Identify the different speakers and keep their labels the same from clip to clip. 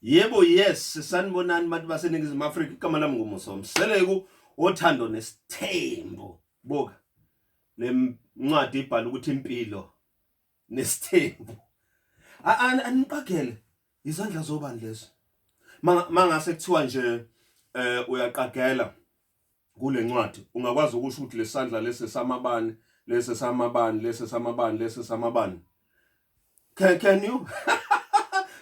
Speaker 1: Yebo, yes, sanibonani bantu baseNingizimu Afrika. Igama lami nguMusa Mseleku wothando nesithembu. Buka le ncwadi ibhala ukuthi impilo nesithembu. Aniqagele izandla zobani lezo? Mangase kuthiwa nje uyaqagela kule ncwadi, ungakwazi ukusho ukuthi lesandla lesi samabani, lesi samabani, lesi samabani, lesi samabani? Can you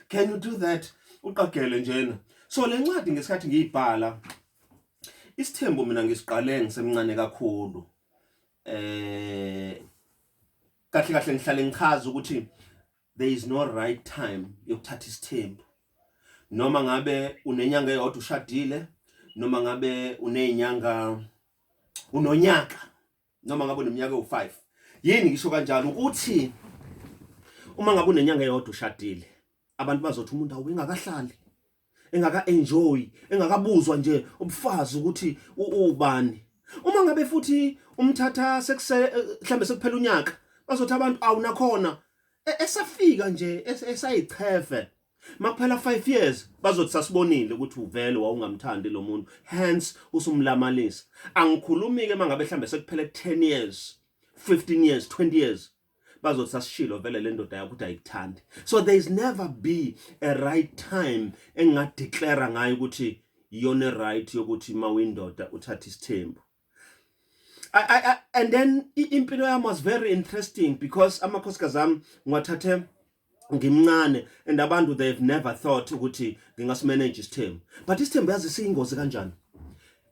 Speaker 1: can you do that? Uqagele njena. So le ncwadi, ngesikhathi ngiyibhala, isithembu mina ngisiqale ngisemncane kakhulu. Kahle kahle ngihlale ngichaza ukuthi there is no right time yokuthatha isithembu, noma ngabe unenyanga eyodwa ushadile, noma ngabe unezinyanga, unonyaka, noma ngabe uneminyaka ewu5. Yini ngisho kanjalo? Ukuthi uma ngabe unenyanga eyodwa ushadile, abantu bazothi umuntu awungakahlali, engaka enjoy, engakabuzwa nje ubufazi ukuthi ubani. Uma ngabe futhi umthatha sekuse mhlambe sekuphela unyaka, bazothi abantu awunakhona, esafika nje, esayichefe. Makuphela 5 years, bazothi sasibonile ukuthi uvele wawungamthandi lo muntu, hence usumlamalisa. Angikhulumi ke mangabe mhlambe sekuphele 10 years, 15 years, 20 years, bazothi sasishilo vele le ndoda yakho ukuthi ayikuthandi. So there is never be a right time engingadeclare ngayo ukuthi iyona right yokuthi mawindoda uthathe isithembu. And then impilo yami was very interesting because amakhosikazi ami ngiwathathe ngimncane and abantu, they've never thought ukuthi ngingasimanage isithembu. But isithembu, yazi siyingozi kanjani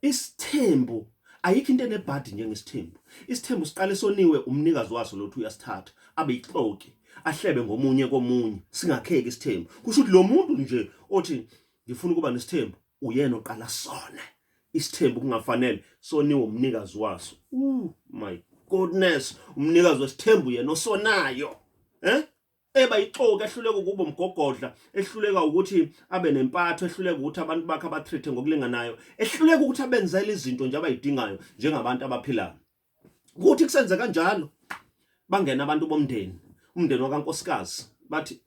Speaker 1: isithembu? Ayikho into enebhadi njengesithembu. Isithembu siqale soniwe umnikazi waso lothi uyasithatha, abe yixoki, ahlebe ngomunye komunye, singakheki isithembu. Kusho ukuthi lo muntu nje othi ngifuna ukuba nesithembu, uyena oqala sona isithembu kungafanele soniwe umnikazi waso. Oh my goodness, umnikazi wesithembu yena osonayo, eba ixoki, ehluleka ukuba umgogodla, ehluleka ukuthi abe nempatho, ehluleka ukuthi abantu bakhe abatreat ngokulinganayo, ehluleka ukuthi abenzele izinto nje abayidingayo njengabantu abaphilayo. Kuthi kusenze kanjalo, bangena abantu bomndeni, umndeni wakankosikazi, bathi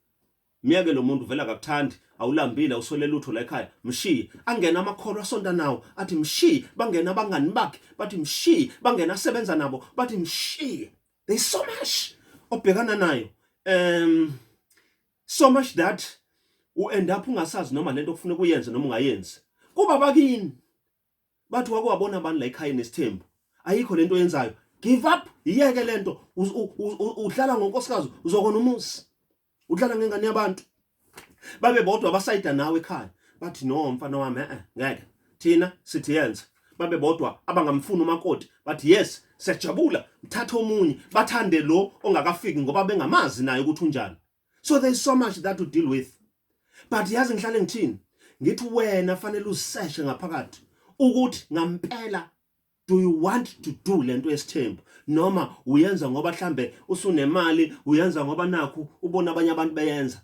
Speaker 1: miyeke lo muntu, vele akakuthandi, awulambile, awuswele lutho la ekhaya, mshiye. Angena amakholwa asonta nawo, athi mshiye. Bangena abangani bakhe, bathi mshiye. Bangena asebenza nabo, bathi mshiye. There's so much obhekana nayo, so much that u end up ungasazi noma lento okufuneka uyenze noma ungayenzi. Kuba bakini bathi wake wabona abantu la ekhaya nesithembu, ayikho lento oyenzayo, give up, iyeke lento, udlala ngonkosikazi, uzokona umuzi, udlala ngengane yabantu. Babe bodwa abasayida nawe ekhaya, bathi no mfana wami, ngeke, thina sithi yenze. Babe bodwa abangamfuni umakoti, bathi yes, siyajabula, mthatha omunye. Bathande lo ongakafiki ngoba bengamazi naye ukuthi unjani. So there is so much that to deal with. But yazi ngihlale ngithini? Ngithi wena fanele uziseshe ngaphakathi ukuthi ngampela do you want to do lento yesithembu, noma uyenza ngoba mhlambe usunemali, uyenza ngoba nakhu ubona abanye abantu beyenza.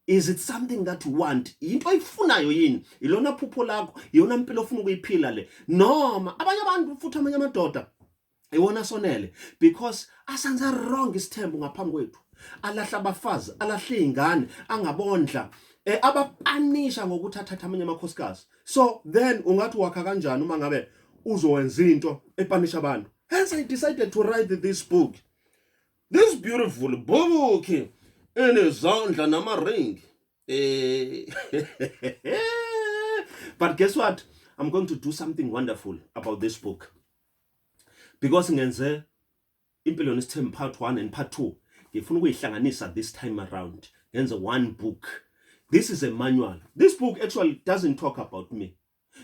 Speaker 1: Is it something that you want? Into oyifunayo yini? Ilona phupho lakho? Iyona mpilo ofuna ukuyiphila le? Noma abanye abantu futhi, amanye amadoda iwona sonele because asenza wrong isithembu ngaphambi kwethu, alahla abafazi, alahla izingane angabondla, abapanisha ngokuthi athathe amanye amakhosikazi. So then ungathi wakha kanjani uma ngabe uzowenza into epanisha abantu? Hence I decided to write this book, this beautiful book enezandla nama-ring. But guess what? I'm going to do something wonderful about this book because ngenze Impilo Nesithembu part 1 and part 2, ngifuna ukuyihlanganisa this time around, ngenze one book. This is a manual. This book actually doesn't talk about me.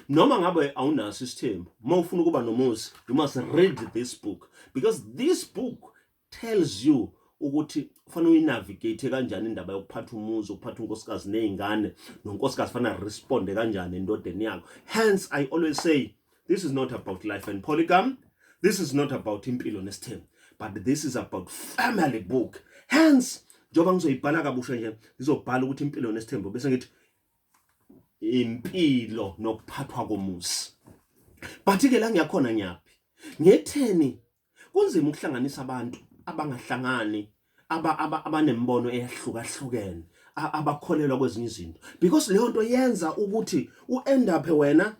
Speaker 1: Noma ngabe awunaso isithembu, uma ufuna ukuba nomuzi, you must read this book because this book tells you ukuthi kufanele uyinavigate kanjani indaba yokuphatha umuzi, ukuphatha unkosikazi nezingane, nonkosikazi fanele responde kanjani endodeni yakho. Hence I always say this is not about life and polygamy, this is not about Impilo Nesithembu, but this is about family book. Hence njengoba ngizoyibhala kabusha nje, ngizobhala ukuthi Impilo Nesithembu, bese ngithi impilo nokuphathwa komuzi. But ke la ngiyakhona, ngiyaphi, ngetheni? Kunzima ukuhlanganisa abantu abangahlangani, abanembono eyahlukahlukene. abakholelwa kwezinye izinto, because leyo nto yenza ukuthi u-end up wena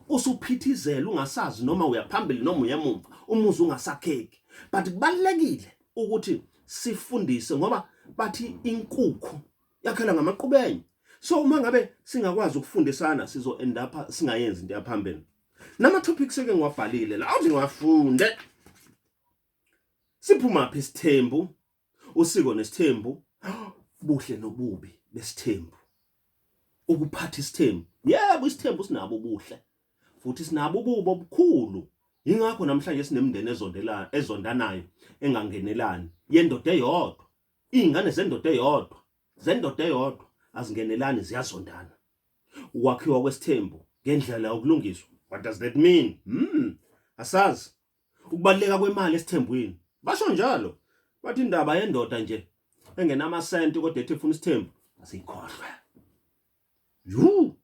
Speaker 1: usuphithizela, ungasazi noma uyaphambili noma uyemumva, umuzi ungasakheki. But kubalekile ukuthi sifundise, ngoba bathi inkukhu yakhela ngamaqhubenye. So uma ngabe singakwazi ukufundisana, sizo end up singayenzi into yaphambili. Nama topics eke ngiwabhalile la, awuthi ngiwafunde. Siphuma phi isithembu? Usiko nesithembu, buhle nobubi besithembu, ukuphatha isithembu. Yebo, isithembu sinabo ubuhle futhi sinabo ububi obukhulu. Ingakho namhlanje sinemindeni ezondela ezondanayo, engangenelani, yendoda eyodwa. Izingane zendoda eyodwa, zendoda eyodwa azingenelani, ziyazondana. Ukwakhiwa kwesithembu ngendlela yokulungiswa, what does that mean? Asazi. Ukubaluleka kwemali esithembwini, basho njalo, bathi indaba yendoda nje engenamasenti kodwa ethi ifuna isithembu, asiyikhohlwe. Yu,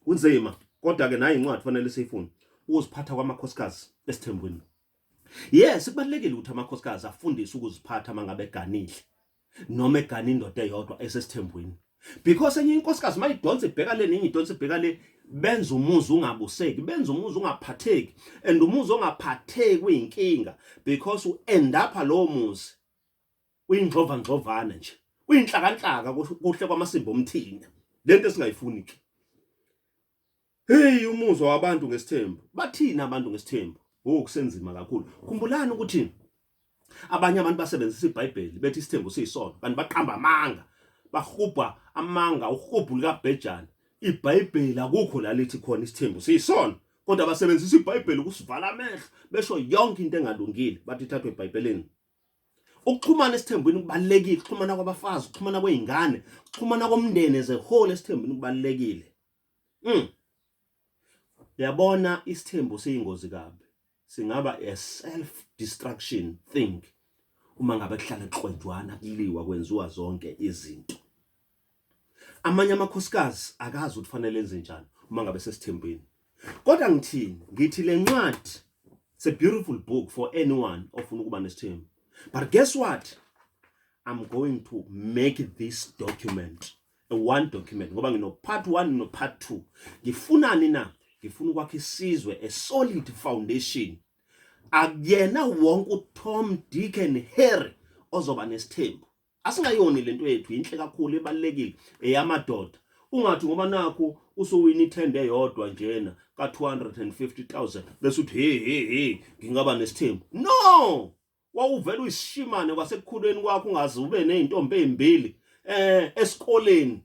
Speaker 1: kunzima, kodwa ke nayi incwadi fanele siyifune. Ukuziphatha kwamakhosikazi esithembwini. Yes, kubalekile ukuthi amakhosikazi afundiswe ukuziphatha mangabe eganile noma egana indoda eyodwa esesithembwini, because enye inkosikazi mayidonsa ibheka le, nenye idonsa ibheka le, benza umuzi ungabuseki, benza umuzi ungaphatheki. And umuzi ongaphatheki uyinkinga, because u-end up lowo muzi uyingxova ngxovana nje, uyinhlakanhlaka, kuhle kwamasimba omthinya, lento esingayifuni ke. Hey, umuzwa wabantu ngesithembu, bathini abantu ngesithembu? Oh, kusenzima kakhulu. Khumbulani ukuthi abanye abantu basebenzisa iBhayibheli, bethi isithembu siyisono, kanti baqamba amanga, bahubha amanga, uhubhu likabhejana. IBhayibheli akukho la lithi khona isithembu siyisono, kodwa basebenzisa iBhayibheli ukusivala amehlo, besho yonke into engalungile, bathi ithathwe eBhayibhelini. Ukuxhumana esithembweni kubalekile, ukuxhumana kwabafazi, ukuxhumana kwezingane, ukuxhumana komndeni as a whole esithembweni kubalekile. Uyabona, isithembu siyingozi kabi, singaba a self destruction thing uma ngabe kuhlala kuxwejwana, kuliwa, kwenziwa zonke izinto. Amanye amakhosikazi akazi ukuthi fanele enze njani uma ngabe sesithembweni. Kodwa ngithini? Ngithi le ncwadi, it's a beautiful book for anyone ofuna ukuba nesithembu. But guess what? I'm going to make this document a one document, ngoba ngino part 1 no part 2. Ngifunani na? Ngifuna ukwakha isizwe, a solid foundation. Akuyena wonke uTom, Dick and Harry ozoba nesithembu. Asingayoni lento yethu, inhle kakhulu, ebalekile, eyamadoda. Ungathi ngoba nakho usuwina ithende eyodwa njena ka 250,000 bese uthi, "Hey, hey, hey, ngingaba nesithembu." No, wawuvela uyisishimane kwasekukhuleni kwakho, ungaze ube nezintombi ezimbili esikoleni,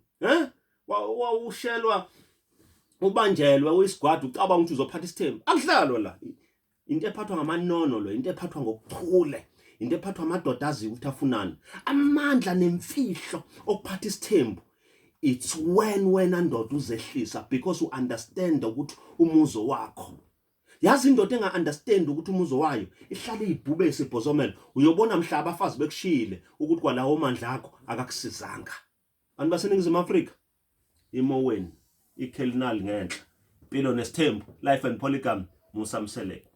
Speaker 1: wawushelwa, ubanjelwe uyisigwada, ucabanga ukuthi uzophatha isithembu. Akudlalwa la. Into ephathwa ngamanono lo, into ephathwa ngokuchule, into ephathwa amadoda aziyo ukuthi afunani. Amandla nemfihlo okuphatha isithembu, it's when wena ndoda uzehlisa, because you understand ukuthi umuzo wakho. Yazi, indoda enga-understand ukuthi umuzo wayo ihlala iyibhubesi ibhozomela. Uyobona mhla abafazi bekushiyile ukuthi kwalawo mandla akho akakusizanga. Bantu baseNingizimu Afrika, iMoweni, iKelinal ngenhla. Impilo nesithembu, Life and Polygamy, Musa Mseleku.